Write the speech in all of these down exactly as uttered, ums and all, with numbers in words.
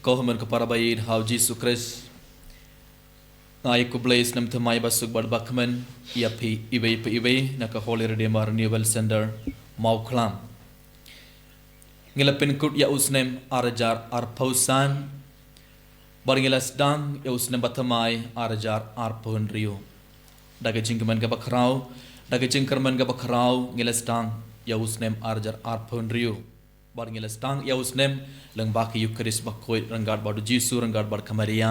Ko hynmen ko para ba ïeit ha u Jisu Khrist. Nga ai khublei snem thymmai ba suk bad ba kmen ïa phi iwei pa iwei na ka Holy Redeemer Renewal Center, Mawkhlam. Ngi la pynkut ïa u snem ar hajar arphew san, bad ngi la sdang ïa u snem ba thymmai ar hajar arphew hynriew. Da ka jingkmen kaba khraw, da ka jingkyrmen kaba khraw, ngi la sdang ïa u snem ar hajar arphew hynriew. Bad ngi la sdang ïa u snem lyngba ka Eukharist bakhuid ryngkat bad u Jisu, ryngkat bad ka Maria.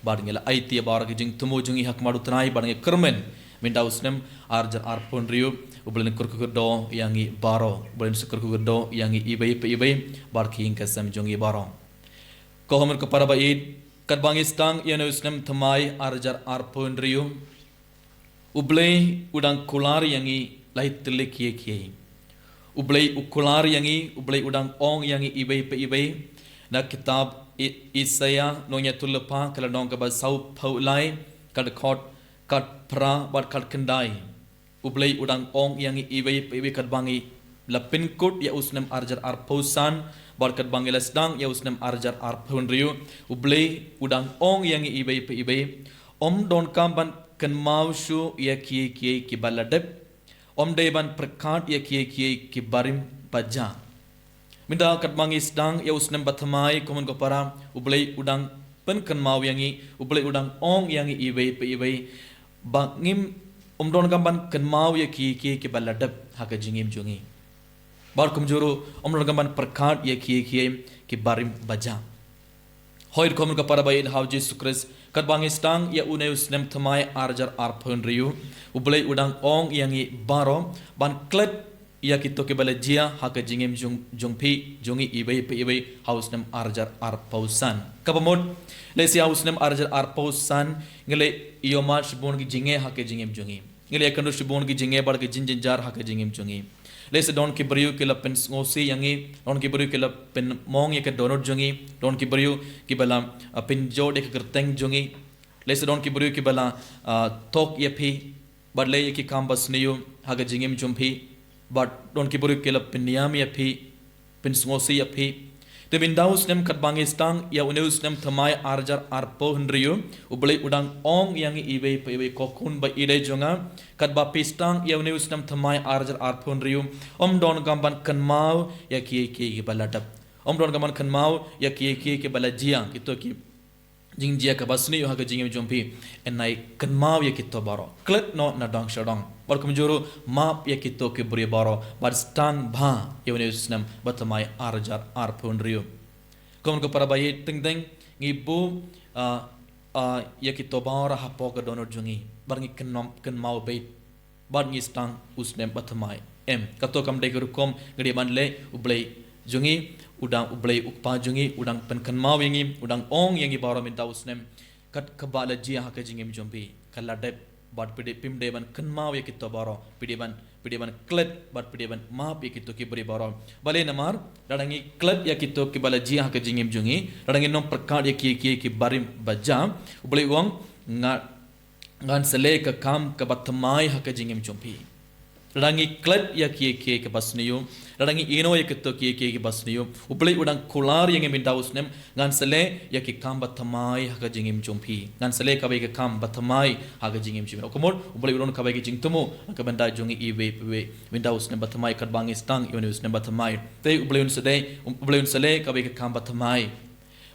Bad ngi la aiti ïa baroh ki jingthmu jong ngi ha khmat u Trai, bad ngi kyrmen mynta u snem ar hajar arphew hynriew, U Blei un kyrkhu kyrdoh ïa ngi baroh, U Blei un kyrkhu kyrdoh ïa ngi iwei pa iwei, bad ki ïing ki sem jong ngi baroh. Ko hynmen ko para ba ïeit, katba ngi sdang ïa une u snem thymmai ar hajar arphew hynriew, U Blei u dang kular ïa ngi lai tylli kiei kiei. U Blei u kular ïa ngi, U Blei u dang ong ïa ngi iwei pa iwei. Na kitab I-, Isaïah, nongïathuhlypa, ka lynnong kaba sawphew lai, ka dkhot khatphra bad khatkhyndai. U Blei u dang ong ïa ngi iwei pa iwei katba ngi la pynkut ïa u snem ar hajar arphew san, bad katba ngi la sdang ïa u snem ar hajar arphew hynriew. U Blei u dang ong ïa ngi iwei pa iwei. Ym donkam ban kynmaw shuh ïa kiei kiei kiba la dep. Ym dei ban pyrkhat ïa kiei kiei ki barim ba jia. Mynta katba ngi sdang ïa u snem ba thymmai, ko hynmen ko para, U Blei u dang pynkynmaw ïa ngi, U Blei u dang ong ïa ngi iwei pa iwei. Ba ngim, ym donkam ban kynmaw ïa kiei kiei kiba la dep ha ka jingim jong ngi. Bad kumjuh ruh, ym donkam ban pyrkhat ïa kiei kiei ki barim ba jia. Hooid ko hynmen ko para ba ïeit ha u Jisu Khrist, katba ngi sdang ïa une u snem thymmai ar hajar arphew hynriew, U Blei u dang ong ïa ngi baroh ban klet ïa kito kiba la jia ha ka jingim jong, jong phi, jong ngi iwei pa iwei ha u snem ar hajar arphew san. Kaba mut, lehse ha u snem ar hajar arphew san, ngi la ïohmad shibun ki jingeh ha ka jingim jong ngi. Ngi la ïakynduh shibun ki jingeh bad ki jingjynjar ha ka jingim jong ngi. Lehse don ki briew ki la pynsngewsih ïa ngi, don ki briew ki la pynmong ïa ka dohnud jong ngi, don ki briew kiba la, ah, pynjot ïa ka kyrteng jong ngi. Lehse don ki briew kiba la, ah, thok ïa phi, bad leh ïa ki kam basniew ha ka jingim jong phi, bad don ki briew ki la pynïam ïa phi, pynsngewsih ïa phi. Te mynta u snem katba ngi sdang ïa une u snem thymmai ar hajar arphew hynriew, U Blei u dang ong ïa ngi iwei pa iwei ko khun ba ïeit jong nga, katba phi sdang ïa une u snem thymmai ar hajar arphew hynriew, ym donkam ban kynmaw ïa kiei kiei kiba la dep. Ym donkam ban kynmaw ïa kiei kiei kiba la jia, kito ki jingjia kaba sniew ha ka jingim jong phi. Nai kynmaw ïa kito baroh. Klet noh na dong sha dong. Bad kumjuh ruh map ïa kito ki briew baroh. Bad sdang bha ïa une u snem ba thymmai ar hajar arphew hynriew. Ko hynmen ko para ba ïeit, teng teng ngi buh, ah, ah, ïa kito baroh hapoh ka dohnud jong ngi. Bad ngi kynmaw, kynmaw beit. Bad ngi sdang u snem ba thymmai. Em, kato kam dei ka rukom ngi dei ban leh. U Blei jong ngi u dang, U Blei u Kpa jong ngi u dang pynkynmaw ïa ngi, u dang ong ïa ngi baroh mynta u snem. Kat kaba la jia ha ka jingim jong phi, ka la dep, bad phi dei, phim dei ban kynmaw ïa kito baroh, phi dei ban, phi dei ban klet, bad phi dei ban map ïa kito ki briew baroh. Balei? Namar lada ngi klet ïa kito kiba la jia ha ka jingim jong ngi, lada ngin ym pyrkhat ïa kiei kiei ki barim ba jia, U Blei u ong, nga ngan sa leh ka kam kaba thymmai ha ka jingim jong phi. Lada ngi klet ïa kiei kiei kiba sniew, lada ngi ïehnoh ïa kito kiei kiei kiba sniew, U Blei u dang kular ïa ngi mynta u snem, ngan sa leh ïa ki kam ba thymmai ha ka jingim jong phi. Ngan sa leh kawei ka kam ba thymmai ha ka jingim jong phi. Ka mut, U Blei u don kawei ka jingthmu na ka bynta jong ngi iwei pa iwei. Mynta u snem ba thymmai katba ngi sdang ïa une u snem ba thymmai. Te U Blei un sa leh, U Blei un sa leh kawei ka kam ba thymmai.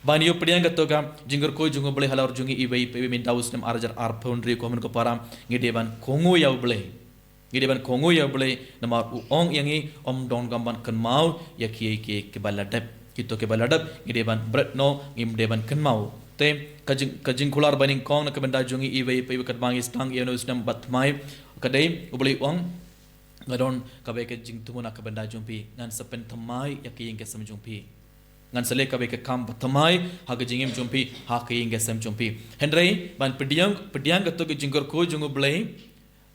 Ban ïoh pdiang kato ka jingkyrkhu jong U Blei halor jong ngi iwei pa iwei mynta u snem ar hajar arphew hynriew, ko hynmen ko para, ngi dei ban kohnguh ïa U Blei. Ngi dei ban kohnguh ïa U Blei, namar u ong ïa ngi, ym donkam ban kynmaw ïa kiei kiei kiba la dep. Kito kiba la dep ngi dei ban bret noh, ngim dei ban kynmaw. Te ka jing, ka jingkular banyngkong na ka bynta jong ngi iwei pa iwei katba ngi sdang ïa une u snem ba thymmai, ka dei, U Blei u ong, nga don kawei ka jingthmu na ka bynta jong phi, ngan sa pynthymmai ïa ka ïing ka sem jong phi. Ngan sa leh kawei ka kam ba thymmai ha ka jingim jong phi, ha ka ïing ka sem jong phi. Hynrei ban pdiang, pdiang kato ka jingkyrkhu jong U Blei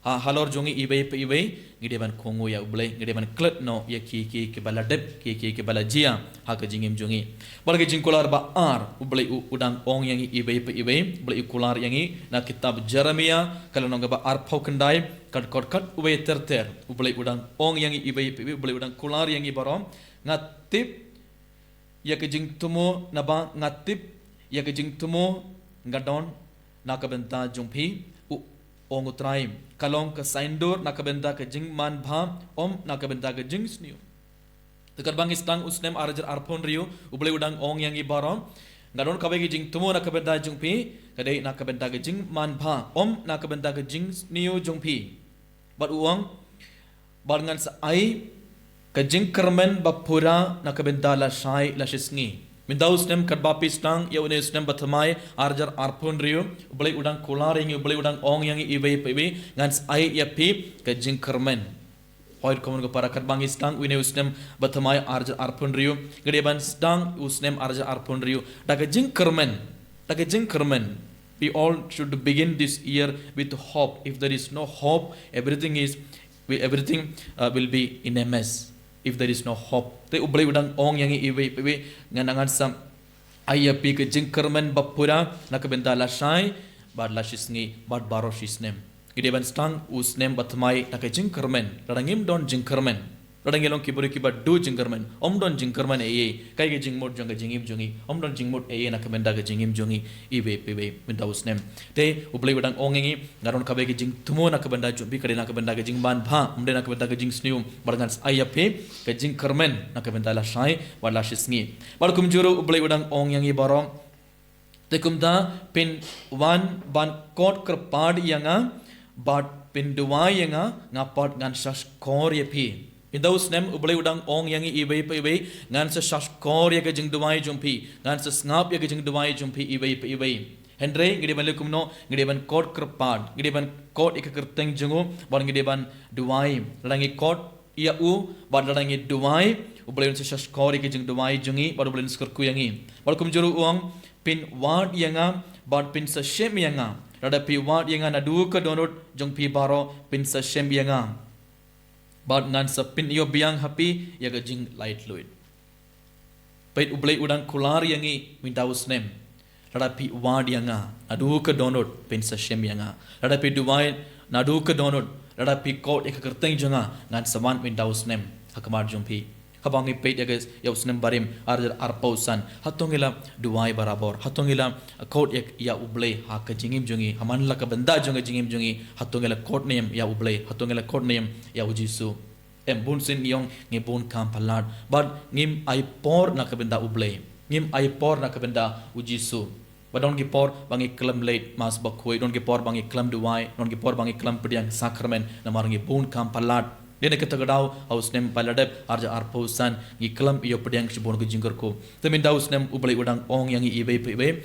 ha halor jong ngi iwei pa iwei, ngi dei ban kohnguh ïa U Blei, ngi dei ban klet noh ïa kiei kiei kiba la dep, kiei kiei kiba la jia ha ka jingim jong ngi. Bad ka jingkular ba ar, U Blei u, u dang ong ïa ngi iwei pa iwei. U Blei u kular ïa ngi na kitab Jeremiah, ka lynnong kaba arphew khyndai, ka dkhot khatwei ter ter. U Blei u dang ong ïa ngi iwei pa iwei, U Blei u dang kular ïa ngi baroh. Nga tip ïa ka jingthmu, naba nga tip ïa ka jingthmu nga don na ka bynta jong phi, u ong u Trai. Ka long ka saiñdur na ka bynta ka jingmanbha, ym na ka bynta ka jingsniew. Te katba ngi sdang u snem arhajar arphew hynriew, U Blei u dang ong ïa ngi baroh, nga don kawei ka jingthmu na ka bynta jong phi, ka dei na ka bynta ka jingmanbha, ym na ka bynta ka jingsniew jong phi. Bad u ong, bad ngan sa ai ka jingkyrmen ba pura na ka bynta lashai lashisngi. Mynta u snem katba phi sdang ïa une u snem bathymmai arhajar arphew hynriew, U Blei u dang kular ïa ngi, U Blei u dang ong ïa ngi iwei pa iwei, ngan sa ai ïa phi ka jingkyrmen. Hooid khun ko para, katba ngi sdang une u snem bathymmai arhajar arphew hynriew, ngi dei ban sdang u snem arhajar arphew hynriew da ka jingkyrmen, da ka jingkyrmen. We all should begin this year with hope. If there is no hope, everything is, we, everything, uh, will be in a mess. If there is no hope. Te U Blei u dang ong ïa ngi iwei pa iwei, ngan, ngan sa ai ïa phi ka jingkyrmen ba pura na ka bynta lashai bad lashisngi bad baroh shi snem. Ngi dei ban sdang u snem bathymmai da ka jingkyrmen. Lada ngim don jingkyrmen, lada ngi long ki briew kiba duh jingkyrmen, ym don jingkyrmen ei ei. Kaei ka jingmut jong ka jingim jong ngi? Ym don jingmut ei ei na ka bynta ka jingim jong ngi iwei pa iwei mynta u snem. Te U Blei u dang ong ïa ngi, nga don kawei ka jingthmu na ka bynta jong phi, ka dei na ka bynta ka jingmanbha, ym dei na ka bynta ka jingsniew. Bad ngan sa ai ïa phi ka jingkyrmen na ka bynta lashai bad lashisngi. Bad kumjuh ruh U Blei u dang ong ïa ngi baroh, te kumta phin wan ban khot kyrpad ïa nga bad phin duwai ïa nga, nga pat ngan sa shkor ïa phi. Mynta u snem U Blei u dang ong ïa ngi iwei pa iwei, ngan sa shkor ïa ka jingduwai jong phi, ngan sa sngap ïa ka jingduwai jong phi iwei pa iwei. Hynrei ngi dei ban leh kumno? Ngi dei ban khot kyrpad, ngi dei ban khot ïa ka kyrteng jong u bad ngi dei ban duwai. Lada ngi khot ïa u bad lada ngi duwai, U Blei un sa shkor ïa ka jingduwai jong ngi bad U Blei un sa kyrkhu ïa ngi. Bad kumjuh ruh u ong, phin wad ïa nga bad phin sa shem ïa nga. Lada phi wad ïa nga naduh ka dohnud jong phi baroh, phin sa shem ïa nga. Bad ngan sa pynïoh biang ha phi ïa ka jinglaitluid. Peit, U Blei u dang kular ïa ngi mynta u snem. Lada phi wad ïa nga naduh ka dohnud, phin sa shem ïa nga. Lada phi duwai naduh ka dohnud, lada phi khot ïa ka kyrteng jong nga, ngan sa wan mynta u snem ha khmat jong phi. Haba ngi peit ïa ka, ïa u snem barim arhajar arphew san, hato ngi la duwai barabor? Hato ngi la khot ïa, ïa U Blei ha ka jingim jong ngi? Ha man la ka bynta jong ka jingim jong ngi, hato ngi la khot ne em ïa U Blei? Hato ngi la khot ne em ïa U Jisu? Em, bunsien ngi ong ngi bun kam palat bad ngim ai por na ka bynta U Blei, ngim ai por na ka bynta U Jisu. Ba don ki por ba ngi khlem leit Mass bakhuid, don ki por ba ngi khlem duwai, don ki por ba ngi khlem pdiang sakramen namar ngi bun kam palat. Dei na kata ka daw ha u snem ba la dep arhajar arphew san ngi khlem ïoh pdiang shibun ki jingkyrkhu. Te mynta u snem U Blei u dang ong ïa ngi iwei pa iwei,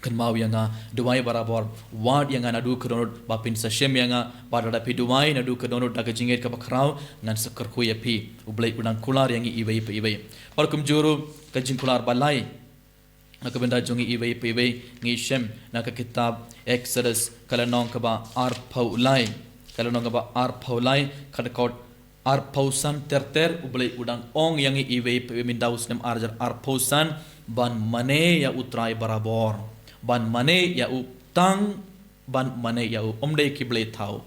kynmaw ïa nga, duwai barabor, wad ïa nga naduh ka dohnud ba phin sa shem ïa nga. Bad lada phi duwai naduh ka dohnud da ka jingngeit kaba khraw, ngan sa kyrkhu ïa phi. U Blei u dang kular ïa ngi iwei pa iwei. Bad kumjuh ruh ka jingkular ba lai na ka bynta jong ngi iwei pa iwei, ngi shem na ka kitab Exodus, ka lynnong kaba arphew lai, ka lynnong kaba arphew lai, ka dkhot arphew san ter ter. U Blei u dang ong ïa ngi iwei pa iwei mynta u snem arhajar arphew san, ban mane ïa U Trai barabor, ban mane ïa u tang, ban mane ïa u, ym dei ki blei thaw.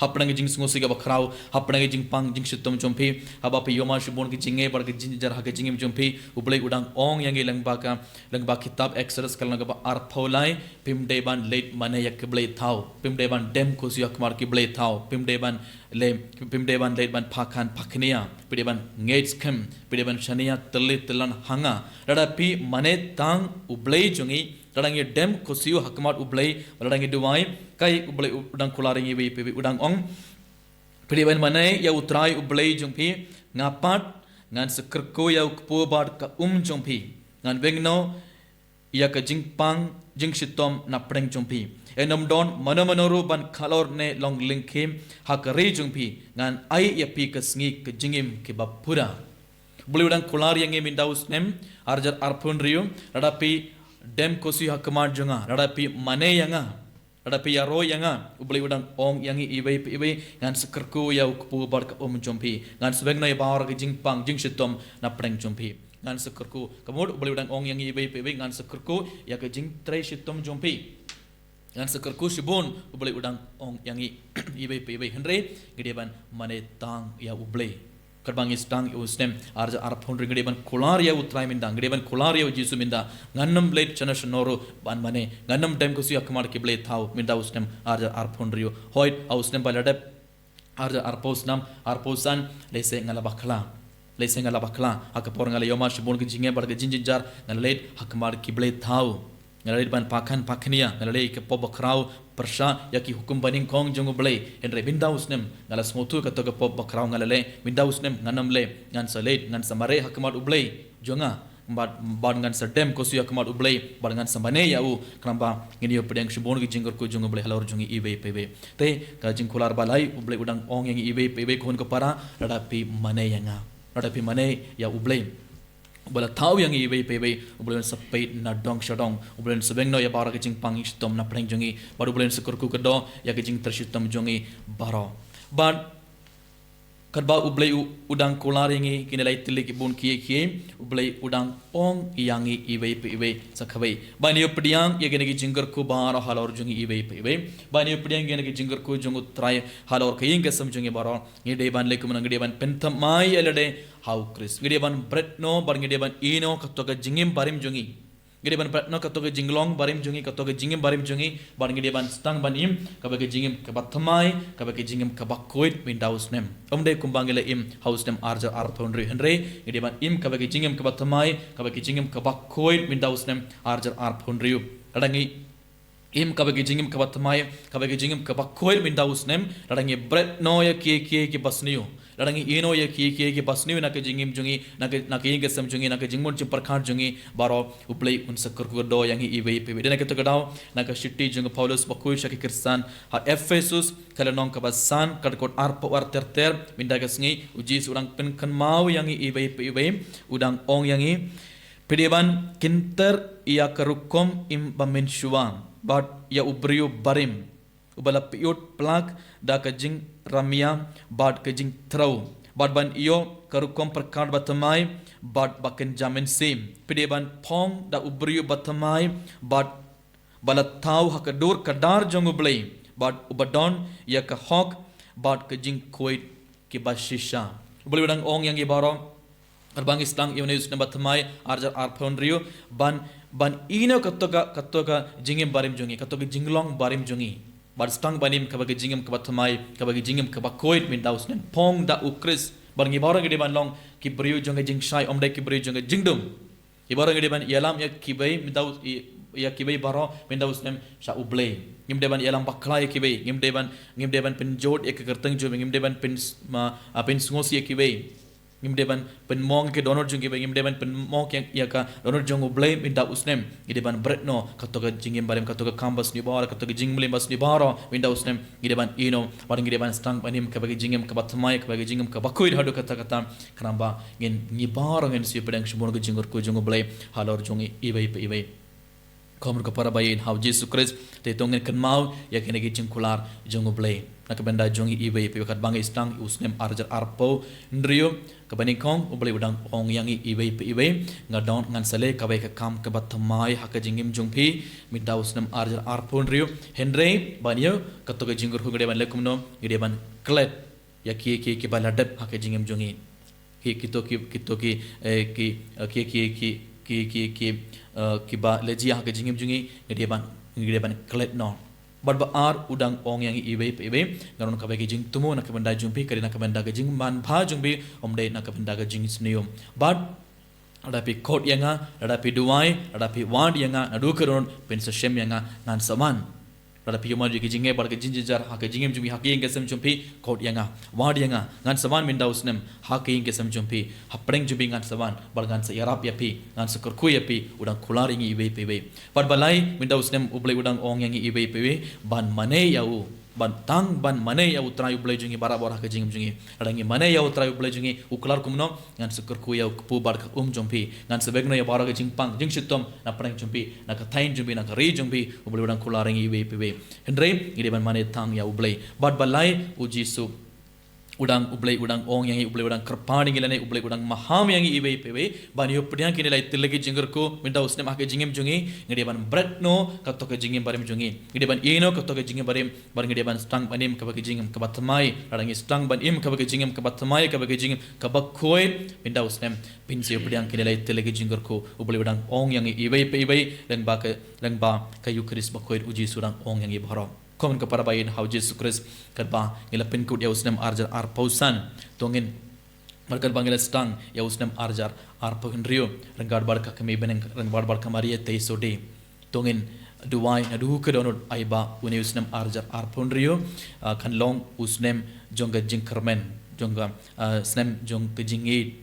Hapdeng ka jingsngewsih kaba khraw, hapdeng ka jingpang jingshitom jong phi, haba phi ïohmad shibun ki jingeh bad ki jingjynjar ha ka jingim jong phi, U Blei u dang ong ïa ngi lyngba ka, lyngba kitab Exodus ka lynnong kaba arphew lai, phim dei ban leit mane ïa ki blei thaw, phim dei ban dem khursiew ha khmat ki blei thaw, phim dei ban leit, phim dei ban leit ban phakhan phakhnia, phi dei ban ngeit skhem, phi dei ban shaniah tylli tyllan ha nga. Lada phi mane tang U Blei jong ngi, lada ngi dem khursiew ha khmat U Blei, lada ngi duwai, kaei U Blei u dang kular ïa ngi iwei pa iwei? U dang ong, phi dei ban mane ïa U Trai U Blei jong phi, nga pat ngan sa kyrkhu ïa u kpu bad ka um jong phi, ngan weng noh ïa ka jingpang jingshitom na pdeng jong phi. Yn ym don mano mano ruh ban khalor ne long lyngkhi ha ka ri jong phi, ngan ai ïa phi ka sngi ka jingim kiba pura. U Blei u dang kular ïa ngi mynta u snem arhajar arphew hynriew, lada phi dem khursiew ha khmat jong nga, lada phi mane ïa nga, lada phi ïaroh ïa nga, U Blei u dang ong ïa ngi iwei pa iwei, ngan sa kyrkhu ïa u kpu bad ka um jong phi, ngan sa weng noh ïa baroh ki jingpang jingshitom na pdeng jong phi. Ngan sa kyrkhu, ka mut U Blei u dang ong ïa ngi iwei pa iwei, ngan sa kyrkhu ïa ka jingtrei shitom jong phi. Ngan sa kyrkhu shibun, U Blei u dang ong ïa ngi iwei pa iwei. Hynrei ngi dei ban mane tang ïa U Blei. Katba ngi sdang ïa u snem ar hajar arphew hynriew, ngi dei ban kular ïa u Trai mynta, ngi dei ban kular ïa u Jisu mynta. Ngan ym leit shano shano ruh ban mane, ngan ym dem khuslai ha khmat ki blei thaw mynta u snem ar hajar arphew hynriew. Hooid, ha u snem ba la dep, ar hajar arphew san, arphew san, lehse nga la bakla. Lehse nga la bakla. Ha ka por nga la ïohmad shibun ki jingeh bad ki jingjynjar, nga la leit ha khmat ki blei thaw. Nga la leit ban pakhan pakhnia, nga la leh ïa ka pop bakhraw pyrshah ïa ki hukum banyngkong jong U Blei. Hynrei mynta u snem nga la sngewthuh kato ka pop bakhraw nga la leh, mynta u snem ngan ym leh, ngan sa leit, ngan sa mareh ha khmat U Blei jong nga. Bad, bad ngan sa dem khuslai ha khmat U Blei, bad ngan sa mane ïa u, khnang ba ngin ïoh pdiang shibun ki jingkyrkhu jong U Blei halor jong ngi iwei pa iwei. Te ka jingkular ba lai, U Blei u dang ong ïa ngi iwei pa iwei, ko khun ko para, lada phi mane ïa nga, lada phi mane ïa U Blei uba la thaw ïa ngi iwei pa iwei, U Blei un sa peit na dong sha dong, U Blei un sa beng noh ïa baroh ki jingpang jingshitom na pdeng jong ngi, bad U Blei un sa kyrkhu kyrdoh ïa ki jingtrei shitom jong ngi baroh. Bad katba U Blei u, u dang kular ïa ngi kine lai tylli ki bun khie khie, U Blei u dang ong ïa ngi iwei pa iwei sa kawei, ban ïoh pdiang ïa kine ki jingkyrkhu baroh halor jong ngi iwei pa iwei, ban ïoh pdiang ïa kine ki jingkyrkhu jong U Trai halor ka ïing ka sem jong ngi baroh. Ngi dei ban leh kumno? Ngi dei ban pynthymmai ïa lade ha U Khrist. Ngi dei ban bret noh bad ngi dei ban ïehnoh kato ka jingim barim jong ngi. Ngi dei ban bret noh kato ka jinglong barim jong ngi, kato ka jingim barim jong ngi, bad ngi dei ban sdang ban im kaba ka jingim kaba thymmai, kaba ka jingim kaba khuid mynta u snem. Ym dei kumba ngi la im ha u snem ar hajar arphew hynriew, hynrei ngi dei ban im kaba ka jingim kaba thymmai, kaba ka jingim kaba khuid mynta u snem ar hajar arphew hynriew. Lada ngi im kaba ka jingim kaba thymmai, kaba ka jingim kaba khuid mynta u snem, lada ngi bret noh ïa kiei kiei kiba sniew, lada ngi ïehnoh ïa kiei kiei kiba sniew na ka jingim jong ngi, na ka, na ka ïing ka sem jong ngi, na ka jingmut jingpyrkhat jong ngi baroh, U Blei un sa kyrkhu kyrdoh ïa ngi iwei pa iwei. Dei na kato ka daw, na ka shithi jong u Paulus bakhuid sha ki Khristan ha Ephesus, ka lynnong kaba san, ka dkhot arphew ar ter ter, mynta ka sngi U Jisu u dang pynkynmaw ïa ngi iwei pa iwei, u dang ong ïa ngi, phi dei ban kynter ïa ka rukom im ba mynshuwa bad ïa u briew barim uba la pyiut plak da ka jingramia bad ka jingthrew, bad ban ïoh ka rukom pyrkhat ba thymmai bad ba kynja mynsiem. Phi dei ban phong da u briew ba thymmai bad ba la thaw ha ka dur ka dar jong U Blei, bad uba don ïa ka hok bad ka jingkhuid kiba shisha. U Blei u dang ong ïa ngi baroh, katba ngi sdang ïa une u snem ba thymmai ar hajar arphew hynriew, ban, ban ïehnoh kato ka, kato ka jingim barim jong ngi, kato ka jinglong barim jong ngi, bad sdang ban im kaba ka jingim kaba thymmai, kaba ka jingim kaba khuid mynta u snem, phong da U Khrist. Bad ngi baroh ngi dei ban long ki briew jong ka jingshai, ym dei ki briew jong ka jingdum. Ngi baroh ngi dei ban ïalam ïa kiwei mynta u, ïa, ïa kiwei baroh mynta u snem sha U Blei. Ngim dei ban ïalam bakla ïa kiwei, ngim dei ban, ngim dei ban pynjot ïa ka kyrteng jong, ngim dei ban pyn, ma, ah, pynsngewsih ïa kiwei. Ngim dei ban pynmong ïa ka dohnud jong kiwei, ngim dei ban pynmong ïa, ïa ka dohnud jong U Blei mynta u snem. Ngi dei ban bret noh kato ka jingim barim, kato ka kam ba sniew baroh, kato ka jingim ba sniew baroh mynta u snem. Ngi dei ban ïehnoh, bad ngi dei ban sdang ban im kaba ka jingim kaba thymmai, kaba ka jingim kaba khuid haduh katta katta, khnang ba ngin, ngi baroh ngin sa ïoh pdiang shibun ka jingkyrkhu jong U Blei halor jong ngi iwei pa iwei. Ko khun ko para ba ïeit ha U Jisu Khrist, te to ngin kynmaw ïa kine ki jingkular jong U Blei na ka bynta jong ngi iwei pa iwei. Katba ngi sdang ïa u snem ar hajar arphew hynriew, kaba nyngkong U Blei u dang ong ïa ngi iwei pa iwei, nga don, ngan sa leh kawei ka kam kaba thymmai ha ka jingim jong phi mynta u snem ar hajar arphew hynriew. Hynrei ban ïoh kato ka jingkyrkhu ngi dei ban leh kumno? Ngi dei ban klet ïa kiei kiei kiba la dep ha ka jingim jong ngi. Ki, kito ki, kito ki, eh, ki, eh, ki, ki, ki, ki, ki, eh, kiba la jia ha ka jingim jong ngi, ngi dei ban, ngi dei ban klet noh. Bad ba ar, u dang ong ïa ngi iwei pa iwei, nga don kawei ka jingthmu na ka bynta jong phi, ka dei na ka bynta ka jingmanbha jong phi, ym dei na ka bynta ka jingsniew. Bad lada phi khot ïa nga, lada phi duwai, lada phi wad ïa nga naduh ka dohnud, phin sa shem ïa nga, ngan sa wan. Lada phi ïohmad ïa ki jingeh bad ki jingjynjar ha ka jingim jong phi, ha ka ïing ka sem jong phi, khot ïa nga, wad ïa nga, ngan sa wan mynta u snem ha ka ïing ka sem jong phi, ha pdeng jong phi ngan sa wan, bad ngan sa ïarap ïa phi, ngan sa kyrkhu ïa phi, u dang kular ïa ngi iwei pa iwei. Bad ba lai, mynta u snem U Blei u dang ong ïa ngi iwei pa iwei ban mane ïa u, ban, tang ban mane ïa U Trai U Blei jong ngi barabor ha ka jingim jong ngi. Lada ngi mane ïa U Trai U Blei jong ngi, u kular kumno? Ngan sa kyrkhu ïa u kpu bad ka um jong phi, ngan sa beng noh ïa baroh ka jingpang jingshitom na pdeng jong phi, na ka thaiñ jong phi, na ka ri jong phi. U Blei u dang kular ïa ngi iwei pa iwei. Hynrei ngi dei ban mane tang ïa U Blei. Bad ba lai, U Jisu U dang, U Blei u dang ong ïa ngi, U Blei u dang kyrpad ïa ngi lane U Blei u dang maham ïa ngi iwei pa iwei ban ïoh pdiang kine lai tylli ki jingkyrkhu, mynta u snem ha ka jingim jong ngi, ngi dei ban bret noh kato ka jingim barim jong ngi. Ngi dei ban ïeh noh kato ka jingim barim, bad ngi dei ban sdang ban im kaba ka jingim kaba thymmai. Lada ngi sdang ban im kaba ka jingim kaba thymmai, kaba ka jingim kaba khuid, mynta u snem phin sa ïoh pdiang kine lai tylli ki jingkyrkhu. U Blei u dang ong ïa ngi iwei pa iwei lyngba ka, lyngba ka Eukharist bakhuid, U Jisu u dang ong ïa ngi baroh. Kumne ka para ba ïeit ha U Jisu Khrist, katba ngi la pynkut ïa u snem ar hajar arphew san, to ngin, bad katba ngi la sdang ïa u snem ar hajar arphew hynriew, ryngkat bad ka Kmie bneng, ryngkat bad ka Maria Theisotti, to ngin duwai naduh ka dohnud ai ba une u snem ar hajar arphew hynriew, ah, kan long u snem jong ka jingkyrmen, jong ka, ah, snem jong ka jingïeit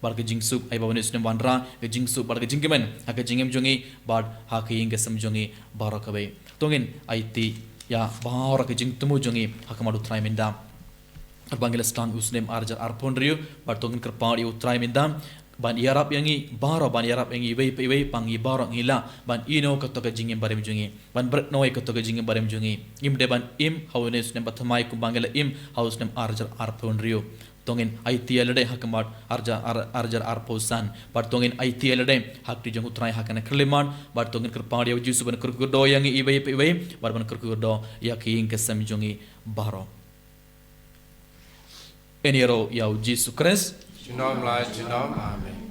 bad ka jingsuk, ai ba une u snem wanrah ka jingsuk bad ka jingkmen ha ka jingim jong ngi bad ha ka ïing ka sem jong ngi baroh kawei. To ngin aiti ïa baroh ka jingthmu jong ngi ha khmat U Trai mynta. Katba ngi la sdang u snem ar hajar arphew hynriew, bad to ngin kyrpad ïa U Trai mynta ban ïarap ïa ngi baroh, ban ïarap ïa ngi iwei pa iwei, ba ngi baroh ngi lah ban ïeh noh kato ka jingim barim jong ngi, ban bret noh ïa kato ka jingim barim jong ngi. Ngim dei ban im ha une u snem bathymmai kumba ngi la im ha u snem ar hajar arphew hynriew. To ngin aiti ïa lade ha khmat ar hajar, ar, ar hajar arphew san. Bad to ngin aiti ïa lade ha kti jong U Trai ha kane ka khyllipmat. Bad to ngin kyrpad ïa U Jisu ban kyrkhu kyrdoh ïa ngi iwei pa iwei, bad ban kyrkhu kyrdoh ïa ka ïing ka sem jong ngi baroh. Yn ïaroh ïa U Jisu Khrist. Junom la junom. Amen.